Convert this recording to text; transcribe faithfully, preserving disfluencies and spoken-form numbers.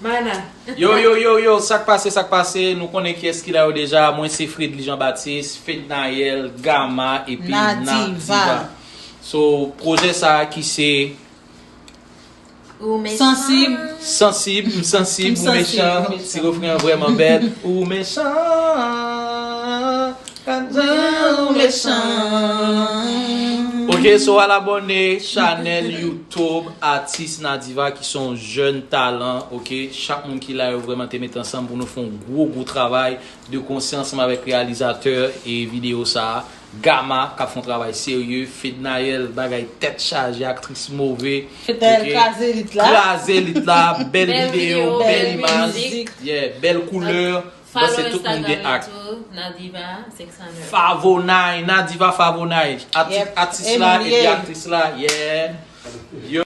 Mana. Yo, yo, yo, yo, sa k pase, sa k pase? Nou konnen kiyès ki la yo deja. Mwen se Fredly Jean Baptiste, Fednaelle, Gama, epi Nadiva. Nadiva. So, pwojè sa a ki se Ou mechan. Sansib. Sansib, m sansib, ou mechan. Ti refren an vrèman bèl. Ou mechan. Ou mechan. Ok, so al abòne chanèl YouTube Atis Nadiva ki se yon jèn talan, ok? Chak moun ki la yo vrèman te met ansanm pou nou fè yon gwo, gwo travay de konsè ansanm avèk reyalizatè e videyo sa a, Gama, k ap fè yon travay serye, Fednaelle, bagay tèt chaje, aktris move. Fednaelle kraze lit la. Kraze lit la, bèl videyo, bèl imaj, yeah, bèl koulè. Followers Instagram tou, Nadiva six hundred. Favonay, Nadiva Favonay. Atis la epi aktris la, yeah.